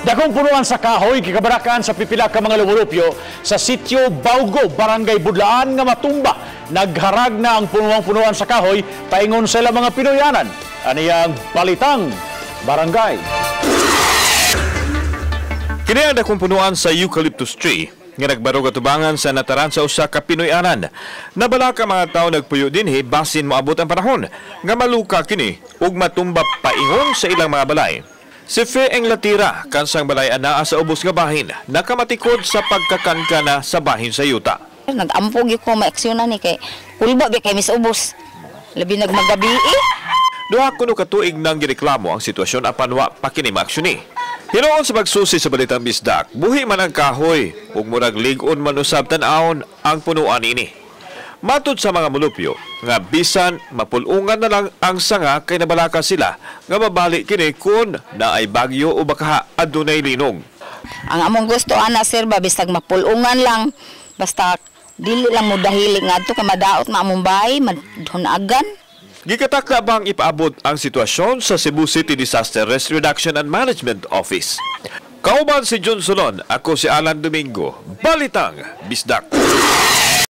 Dakong punuan sa kahoy gikabarakan sa pipila ka mga lumulupyo sa sitio Baugo, Barangay Budlaan nga matumba. Nagharag na ang punuang-punuan sa kahoy paingon sa ilang mga Pinoyanan. Aniyang Balitang Barangay. Kini ang dakong punuan sa eucalyptus tree nga nagbarog atubangan sa nataran sa usa ka Pinoy-anan. Nabalaka mga tao nagpuyo dinhi basin moabot ang panahon nga maluka kini ug matumba paingon sa ilang mga balay. Si Fe Englatira, kansang balay anaa sa ubos nga bahin, nakamatikod sa pagkakankana sa bahin sa yuta. Nag-ampo gyud ko maaksyonan ni kay kulba ba kay mis ubos. Labi nagmagabi eh. 2 kuno ka tuig nang gireklamo ang sitwasyon apan wa pa kini maaksyon. Hinuon sa pagsusi sa Balitang Bisdak, buhi man ang kahoy ug murag lig-on man usab tan-awon ang punuan ini. Matud sa mga mulupyo, nga bisan mapulungan na lang ang sanga kay nabalaka sila nga mabali kini kun naay bagyo o bakaha adunay linog. Ang among gusto ana, sir, ba bisag mapulungan lang basta dili lang mo dahili ngadto kay madaot na among bahay, madhunagan. Gikatakla bang ipaabot ang sitwasyon sa Cebu City Disaster Risk Reduction and Management Office. Kauban si John Solon, ako si Alan Domingo. Balitang Bisdak.